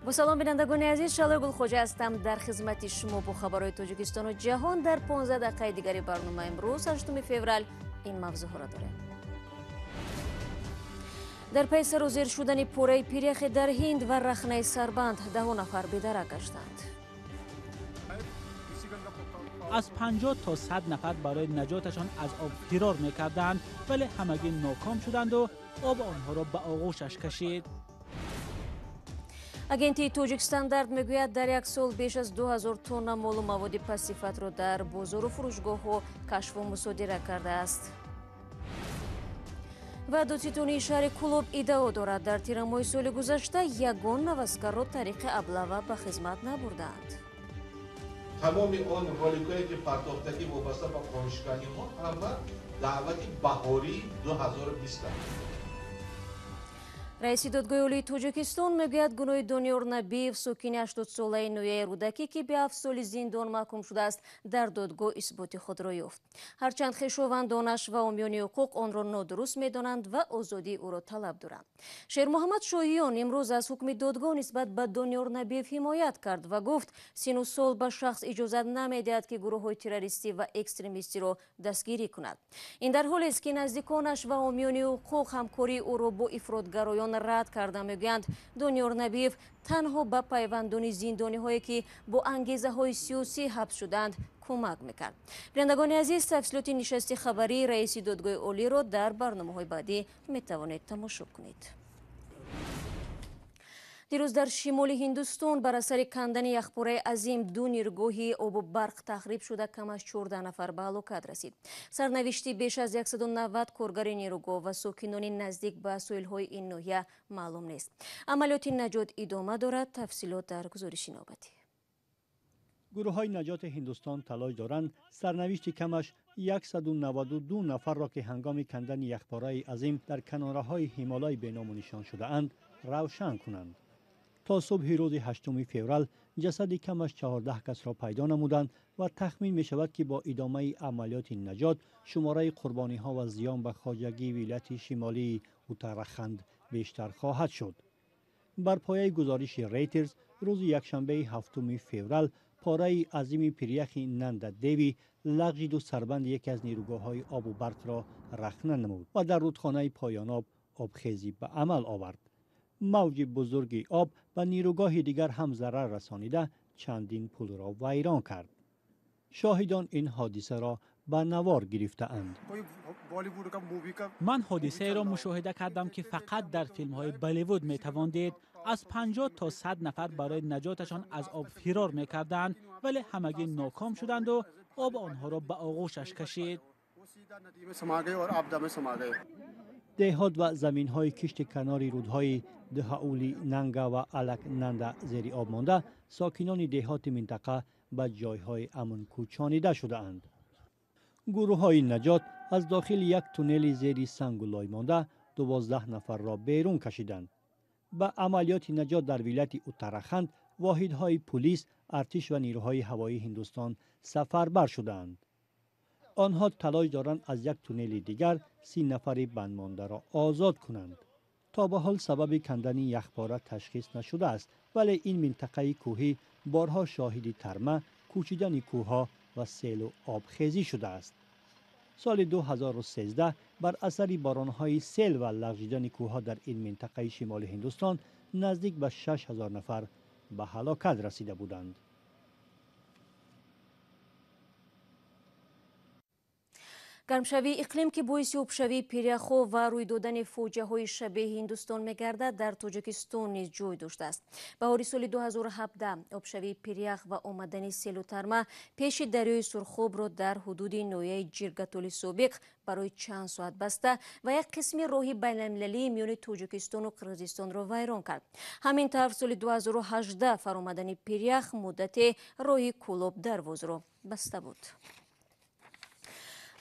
Бо салом, бинандагони азиз, Шалои Гулхоҷа ҳастам дар хизмати шумо бо хабарҳои Тоҷикистону ҷаҳон. Дар 15 дақиқаи дигари барнома имрӯз, 8 феврал, ин мавзӯъҳоро дорем. Дар пайи сарозер шудани пораи пиряхе дар Ҳинд ва рахнаи сарбанд даҳо нафар бедарак гаштанд. Аз 50 то 100 нафар барои наҷоташон аз об фирор мекарданд, вале ҳамагӣ ноком шуданду об онҳоро ба оғӯшаш кашид. Агентии Тоҷикстандарт мегӯяд, дар як сол беш аз 2000 тонна молу маводи пастсифатро дар бозору фурӯшгоҳҳо кашфу мусодира кардааст. Ва додситонии шаҳри Кӯлоб иддао дорад, дар тирамоҳи соли гузашта ягон наваскарро тариқи аблава ба хизмат набурдаанд. Тамоми он роликҳое ки партофтагӣ вобаста ба қонуншиканиҳо, ҳама даъвати баҳории 2020. Раиси Додгоҳи Олии Тоҷикистон мегӯяд, гуноҳи Дониёр Набиев, сокини 80-солаи ноҳияи Рӯдакӣ, ки ба 7 соли зиндон маҳкум шудааст, дар додгоҳ исботи худро ёфт. Ҳарчанд хешовандонаш ва ҳомиёни ҳуқуқ онро нодуруст медонанд ва озодии ӯро талаб доранд. Шермуҳаммад Шоҳиён имрӯз аз ҳукми додгоҳ нисбат ба Дониёр Набиев ҳимоят кард ва гуфт, сину сол ба шахс иҷозат намедиҳад, ки гурӯҳҳои террористӣ ва экстремистиро дастгирӣ кунад. Ин дар ҳолест, ки наздиконаш ва ҳомиёни ҳуқуқ ҳамкории ӯро бо ифротгароён рад карда мегӯянд, Дониёр Набиев танҳо ба пайвандони зиндониҳое, ки бо ангезаҳои сиёсӣ ҳабс шуданд, кӯмак мекард. Бинандагони азиз, тафсилоти нишасти хабарии раиси Додгоҳи Олиро дар барномаҳои баъдӣ метавонед тамошо кунед. Дирӯз дар шимоли Ҳиндустон бар асари кандани яхпораи азим ду ниргоҳи обу барқ тахриб шуда, кам аз 14 нафар ба ҳалокат расид. Сарнавишти беш аз 190 коргари нерӯгоҳ ва сокинони наздик ба соҳилҳои ин ноҳия маълум нест. Амалиёти наҷот идома дорад. Тафсилот дар гузориши навбатӣ. Гурӯҳҳои наҷоти Ҳиндустон талош доранд сарнавишти камаш 192 нафарро, ки ҳангоми кандани яхпораи азим дар канораҳои Ҳимолой беному нишон шудаанд, равшан кунанд. То субҳи рӯзи 8 феврал ҷасади камаш 14 касро пайдо намуданд ва тахмин мешавад, ки бо идомаи амалиёти наҷот шумораи қурбониҳо ва зиён ба хоҷагии вилояти шимолии Утараханд бештар хоҳад шуд. Бар пояи гузориши Рейтерс, рӯзи якшанбеи 7 феврал пораи азими пиряхи Нанда Деви лағжиду сарбанди яке аз нерӯгоҳҳои обу барқро рахна намуд ва дар рудхонаи поёноб обхезӣ ба амал овард. Мавҷи бузурги об ба нерӯгоҳи дигар ҳам зарар расонида, чандин пулро вайрон кард. Шоҳидон ин ҳодисаро ба навор гирифтаанд. Ман ҳодисаеро мушоҳида кардам, ки фақат дар филмҳои Болливуд метавон дид. Аз 50 то 100 нафар барои наҷоташон аз об фирор мекарданд, вале ҳамагӣ ноком шуданду об онҳоро ба оғӯшаш кашид. Деҳот ва заминҳои кишти канори рудҳои Дҳаули Нанга ва Алак Нанда зери об монда, сокинони деҳоти минтақа ба ҷойҳои амн кӯчонида шудаанд. Гурӯҳҳои наҷот аз дохили як туннели зери сангу лой монда 12 нафарро берун кашиданд. Ба амалиёти наҷот дар вилояти Утараханд воҳидҳои пулис, артиш ва нерӯҳои ҳавоии Ҳиндустон сафарбар шудаанд. Онҳо талош доранд аз як туннели дигар 30 нафари бандмондаро озод кунанд. То ба ҳол сабаби кандани яхпора ташхис нашудааст, вале ин минтақаи кӯҳӣ борҳо шоҳиди тарма, кӯчидани кӯҳҳо ва селу обхезӣ шудааст. Соли 2013 бар асари боронҳои сел ва лағжидани кӯҳҳо дар ин минтақаи шимоли Ҳиндустон наздик ба 6000 нафар ба ҳалокат расида буданд. Гармшавии иқлим, ки боиси обшавии пиряхҳо ва рӯй додани фоҷиаҳои шабеҳи Ҳиндустон мегардад, дар Тоҷикистон низ ҷой доштааст. Баҳори соли 2017 обшавии пирях ва омадани селу тарма пеши дарёи Сурхобро дар ҳудуди ноҳияи Ҷиргатоли собиқ барои чанд соат баста ва як қисми роҳи байналмилалии миёни Тоҷикистону Қирғизистонро вайрон кард. Ҳамин тавр, соли 2018 фаромадани пирях муддате роҳи Кӯлоб Дарвозро баста буд.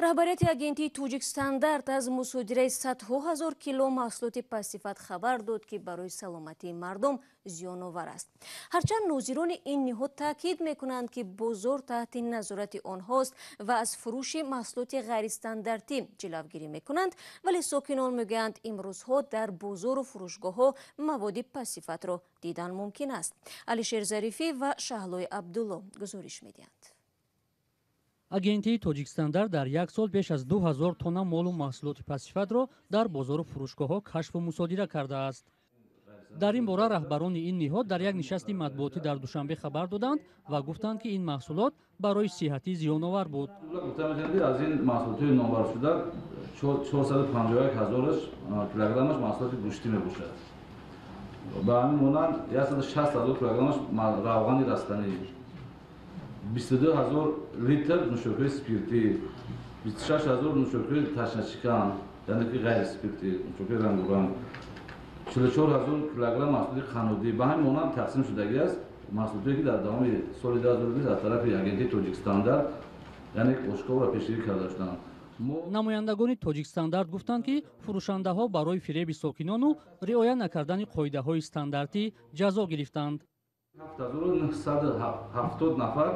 Раҳбарияти агентии Тоҷикстандарт аз мусодираи садҳо ҳазор кило маҳсулоти пастсифат хабар дод, ки барои саломатии мардум зиёновар аст. Ҳарчанд нозирони ин ниҳод таъкид мекунанд, ки бозор таҳти назорати онҳост ва аз фурӯши маҳсулоти ғайристандартӣ ҷилавгирӣ мекунанд, вале сокинон мегӯянд, имрӯзҳо дар бозору фурӯшгоҳҳо маводи пастсифатро дидан мумкин аст. Алишер Зарифӣ ва Шаҳлои Абдулло гузориш медиҳанд. Агентии Тоҷикстандарт дар як сол беш аз 2000 тонна молу маҳсулоти пастсифатро дар бозору фурӯшгоҳҳо кашфу мусодира кардааст. Дар ин бора раҳбарони ин ниҳод дар як нишасти матбуотӣ дар Душанбе хабар доданд ва гуфтанд, ки ин маҳсулот барои сиҳатӣ зиёновар буд. Аз ин маҳсулотҳои номбаршуда 451 ҳазораш килограммаш маҳсулоти гӯштӣ мебошад. Ба ҳамин монанд 160 ҳазор килограммаш равғани растанӣ, 22 ҳазор литр нӯшокиҳои спиртӣ, 26 ҳазор нӯшокиҳои ташнашикан, яъне ки ғайриспиртӣ, нӯшокиҳои рангоранг, 44 ҳазор килограмм маҳсулоти қаннодӣ. Ба ҳамин монанд тақсим шудагӣ аст маҳсулотое, ки дар давоми соли 2020 аз тарафи агентии Тоҷикстандарт, яъне ошкор ва пешгирӣ карда шуданд. Намояндагони Тоҷикстандарт гуфтанд, ки фурӯшандаҳо барои фиреби сокинону риоя накардани қоидаҳои стандартӣ ҷазо гирифтанд. 7970 нафар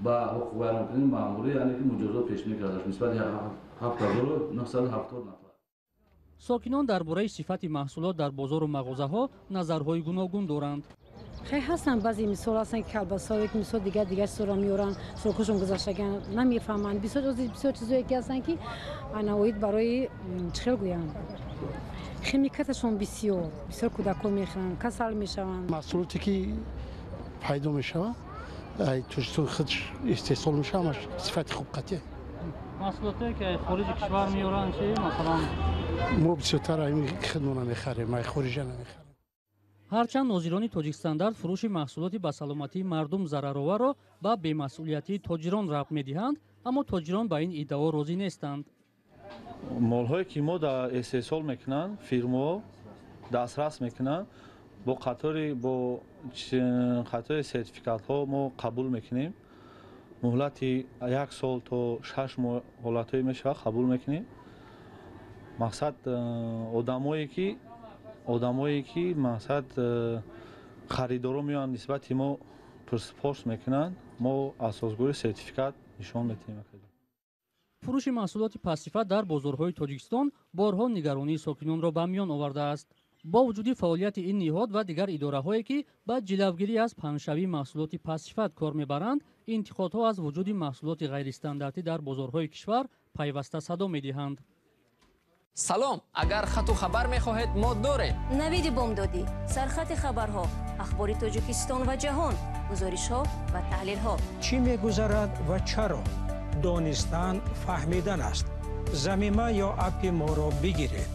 ба ҳуқуқвайронкунии маъмурӣ, яъне ки муҷозот пешбинӣ карда шуд нисбати 7970 нафар. Сокинон дар бораи сифати маҳсулот дар бозору мағозаҳо назарҳои гуногун доранд. Хеле ҳастанд, баъзе мисол ҳастанд, ки колбасаое, ки мисол дигар дигар чизоро меоранд, срокашон гузаштаган, намефаҳманд. Бисёр бисёр чизое ки ҳастанд, ки анаоид барои чӣ хел гӯянд, химикаташон бисёр бисёр, кӯдакҳо мехӯранд, касал мешаванд. Маҳсулоте ки пайдо мешавад, Тоҷикистон худш истеҳсол мешавад, ҳамаш сифати хуб қатъия. Маҳсулотое ки хориҷи кишвар меоранд чи, масалан? Мо бисёртар худмона мехарем, хориҷа намехарем. Ҳарчанд нозирони Тоҷикстандарт фурӯши маҳсулоти ба саломатии мардум зарароварро ба бемасъулиятии тоҷирон рабт медиҳанд, аммо тоҷирон ба ин иддао розӣ нестанд. Молҳое ки мо дар истеҳсол мекунанд, фирмаҳо дастрас мекунанд, бо қатори сертификатҳо мо қабул мекунем. Муҳлати як сол то 6 моҳ ҳолатҳое мешавад, қабул мекунем. Мақсад, одамое ки мақсад, харидоро меоянд, нисбати мо пурсупорс мекунанд, мо асосгӯри сертификат нишон медиҳем. Фурӯши маҳсулоти пастсифат дар бозорҳои Тоҷикистон борҳо нигаронии сокинонро ба миён овардааст. Бо вуҷуди фаъолияти ин ниҳод ва дигар идораҳое, ки ба ҷилавгирӣ аз паҳншавии маҳсулоти пастсифат кор мебаранд, интиқодҳо аз вуҷуди маҳсулоти ғайристандартӣ дар бозорҳои кишвар пайваста садо медиҳанд. Салом! Агар хату хабар мехоҳед, мо дорем. Навиди бомдодӣ, сархати хабарҳо, ахбори Тоҷикистон ва ҷаҳон, гузоришҳо ва таҳлилҳо. Чӣ мегузарад ва чаро? Донистан фаҳмидан аст. Замима ё аппи моро бигиред.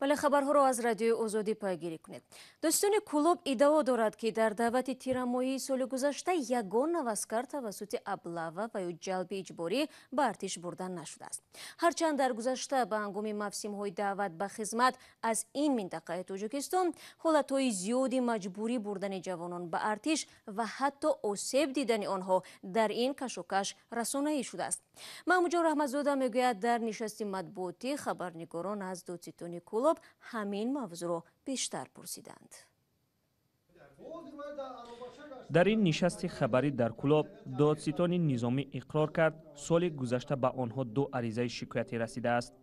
Вале хабарҳоро аз Радиои Озодӣ пайгирӣ кунед. Додситони Кӯлоб иддао дорад, ки дар даъвати тирамоҳии соли гузашта ягон наваскар тавассути облава ва ё ҷалби иҷборӣ ба артиш бурда нашудааст. Ҳарчанд дар гузашта ба ҳангоми мавсимҳои даъват ба хизмат аз ин минтақаи Тоҷикистон ҳолатҳои зиёди маҷбурӣ бурдани ҷавонон ба артиш ва ҳатто осеб дидани онҳо дар ин кашокаш расонаӣ шудааст. Маҳмудҷон Раҳматзода мегӯяд, дар нишасти матбуотӣ хабарнигорон аз додситони Кӯлоб ҳамин мавзӯъро бештар пурсиданд. Дар ин нишасти хабарӣ дар Кӯлоб додситони низомӣ иқрор кард, соли гузашта ба онҳо ду аризаи шикоятӣ расидааст.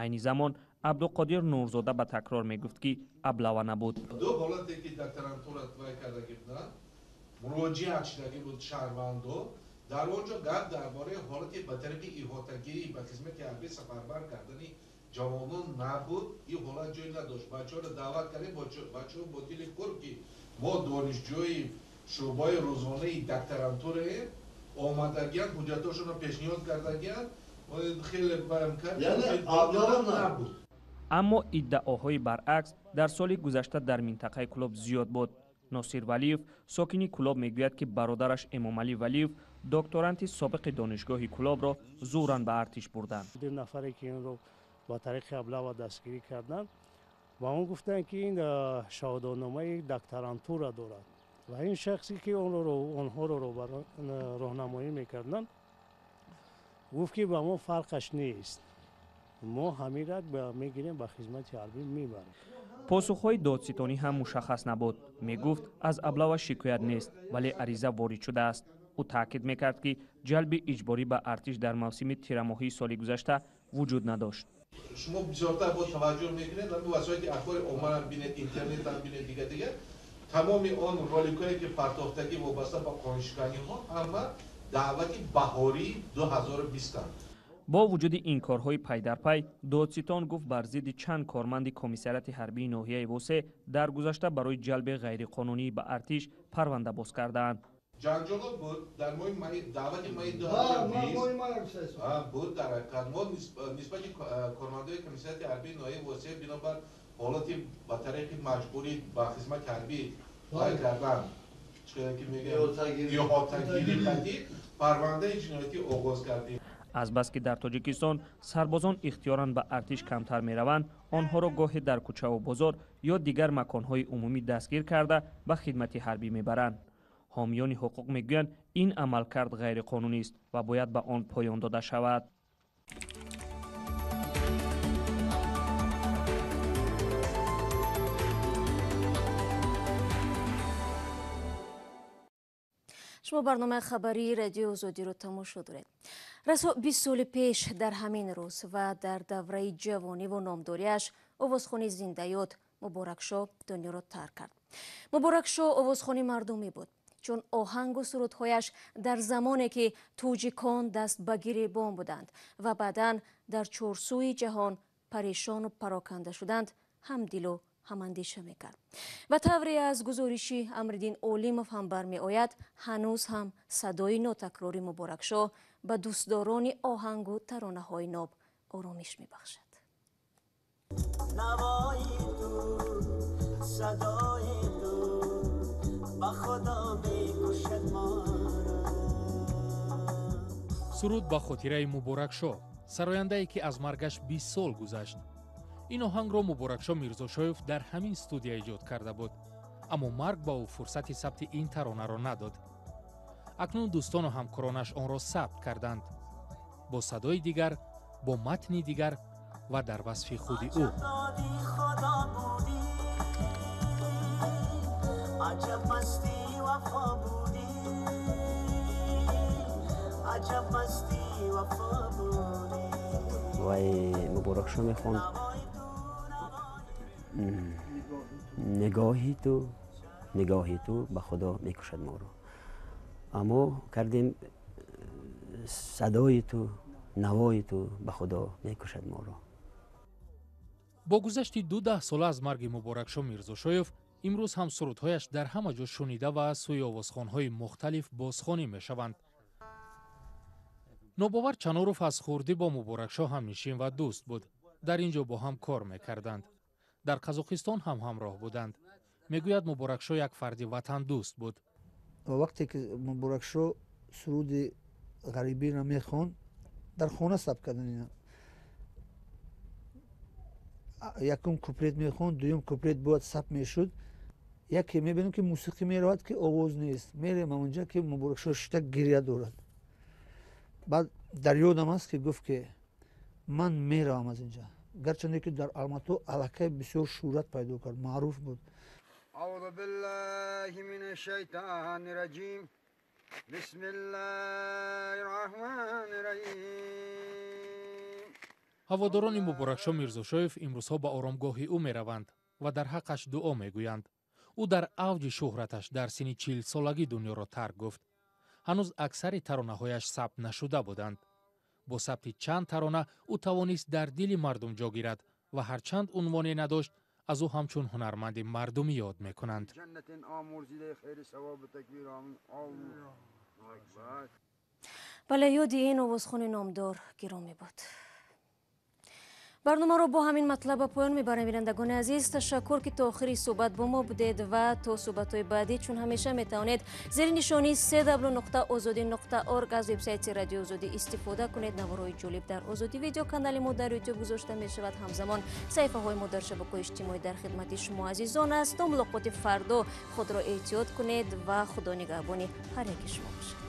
Айни замон Абдуқодир Нурзода ба такрор мегуфт, ки облава набуд. Ду ҳолате ки докторантура вай кардагӣ буданд, муроҷиат шудагӣ буд шаҳрвандо, дар он ҷо гап дар бораи ҳолати ба тариқи иҳотагирӣ ба хизмати ҳарбӣ сафарбар кардани ҷавонон набуд. Ин ҳолат ҷой надошт. Бачаҳоро даъват кардем, бачаҳо бо дили пур, ки мо донишҷӯи шӯъбаи рӯзонаи докторантураем, омадагиянд, ҳуҷҷатҳошонро пешниҳод кардагиянд. Хеле баён кард, набуд. Аммо иддаоҳои баръакс дар соли гузашта дар минтақаи Кӯлоб зиёд буд. Носир Валиев, сокини Кӯлоб, мегӯяд, ки бародараш Эмомалӣ Валиев, докторанти собиқи донишгоҳи Кӯлобро зӯран ба артиш бурданд. Ду нафаре ки инро ба тариқи облава дастгирӣ карданд, ба он гуфтанд, ки ин шаҳодатномаи докторантура дорад. Ва ин шахсе ки онҳоро роҳнамоӣ мекарданд, гуфт ки ба мо фарқаш нест, мо ҳамира мегирем, ба хизмати ҳарбӣ мебарем. Посухҳои додситонӣ ҳам мушаххас набуд. Мегуфт, аз аблава шикоят нест, вале ариза ворид шудааст. Ӯ таъкид мекард, ки ҷалби иҷборӣ ба артиш дар мавсими тирамоҳии соли гузашта вуҷуд надошт. Шумо бисёртар бо таваҷҷӯҳ мекунед, васоити ахбори оммаам бинед, интернетам бинед, дига дига, тамоми он роликҳое ки партофтагӣ вобаста ба қонуншиканиҳо, ҳама даъвати баҳории 2020-анд. Бо вуҷуди инкорҳои пайдарпай, додситон гуфт, бар зидди чанд корманди комиссариати ҳарбии ноҳияи Восе дар гузашта барои ҷалби ғайриқонунӣ ба артиш парванда боз кардаанд. Ҷанҷолот буд дар моҳи майи, даъвати майи 2020 буд. Дар ҳақиқат мо нисбати кормандои комиссариати ҳарбии ноҳияи Восе бинобар ҳолати ба тариқи маҷбурӣ ба хизмати ҳарбӣ вай кардан, ки мегӯям, иҳотагирӣ қатъӣ парвандаи ҷиноятӣ оғоз кардем. Азбаски дар Тоҷикистон сарбозон ихтиёран ба артиш камтар мераванд, онҳоро гоҳе дар кӯчаву бозор ё дигар маконҳои умумӣ дастгир карда ба хидмати ҳарбӣ мебаранд. Ҳомиёни ҳуқуқ мегӯянд, ин амалкард ғайриқонунист ва бояд ба он поён дода шавад. Шумо барномаи хабарии Радиои Озодиро тамошо доред. Расо 20 соли пеш дар ҳамин рӯз ва дар давраи ҷавониву номдориаш овозхони зиндаёд Муборакшо дунёро тарк кард. Муборакшо овозхони мардумӣ буд, чун оҳангу сурудҳояш дар замоне ки тоҷикон даст ба гиребон буданд ва баъдан дар чорсӯи ҷаҳон парешону пароканда шуданд, ҳамдилу ҳамандеша мекард. Ва тавре аз гузориши Амриддин Олимов ҳам бармеояд, ҳанӯз ҳам садои нотакрори Муборакшо ба дӯстдорони оҳангу таронаҳои ноб оромиш мебахшад. Навои ту, садои ту ба Худо мекушад моро. Суруд ба хотираи Муборакшо, сарояндае ки аз маргаш 20 сол гузашт. Ин оҳангро Муборакшо Мирзошоев дар ҳамин студия эҷод карда буд, аммо марг ба ӯ фурсати сабти ин таронаро надод. Акнун дӯстону ҳамкоронаш онро сабт карданд, бо садои дигар, бо матни дигар ва дар васфи худи ӯ. Вай Муборакшо мехонд: нигоҳи ту, нигоҳи ту ба Худо мекушад моро. Аммо кардем садои ту, навои ту ба Худо мекушад моро. Бо гузашти ду даҳсола аз марги Муборакшо Мирзошоев, имрӯз ҳам сурудҳояш дар ҳама ҷо шунида ва аз сӯи овозхонҳои мухталиф бозхонӣ мешаванд. Нобовар Чаноров аз хурдӣ бо Муборакшо ҳамнишин ва дӯст буд. Дар ин ҷо бо ҳам кор мекарданд. Дар Қазоқистон ҳам ҳамроҳ буданд. Мегӯяд, Муборакшо як фарди ватандӯст буд. Вақте ки Муборакшо суруди ғарибиро мехонд, дар хона сабт кардан ина. Якум куплет мехонд, дуюм куплет бояд сабт мешуд. Яке мебинем ки мусиқӣ меравад, ки овоз нест. Мерем онҷа ки Муборакшо шита гиря дорад. Баъд дар ёдам аст ки гуфт ки ман меравам аз инҷа. Гарчанде ки дар Алмато аллакай бисёр шӯҳрат пайдо кард, маъруф буд. Аузу биллаҳи минаш шайтони раҷим. Бисмиллаҳи раҳмони раҳим. Ҳаводорони Муборакшо Мирзошоев имрӯзҳо ба оромгоҳи ӯ мераванд ва дар ҳаққаш дуо мегӯянд. Ӯ дар авҷи шӯҳраташ дар синни 40-солагӣ дунёро тарк гуфт. Ҳанӯз аксари таронаҳояш сабт нашуда буданд. Бо сабти чанд тарона ӯ тавонист дар дили мардум ҷо гирад ва ҳарчанд унвоне надошт, аз ӯ ҳамчун ҳунарманди мардумӣ ёд мекунанд. Бале, ёди ин овозхони номдор гиромӣ буд. Барномаро бо ҳамин матлаб ба поён мебарем. Бинандагони азиз, ташаккур, ки то охири суҳбат бо мо будед ва то суҳбатҳои баъдӣ, чун ҳамеша метавонед зери нишонии www.ozodi.org аз вебсайти Радиои Озодӣ истифода кунед. Наворҳои ҷолиб дар Озодӣ Видео, канали мо дар Ютуб, гузошта мешавад. Ҳамзамон саҳифаҳои мо дар шабакаҳои иҷтимоӣ дар хидмати шумо азизон аст. То мулоқоти фардо худро эҳтиёт кунед ва Худо нигаҳбони ҳар яки шумо бошад.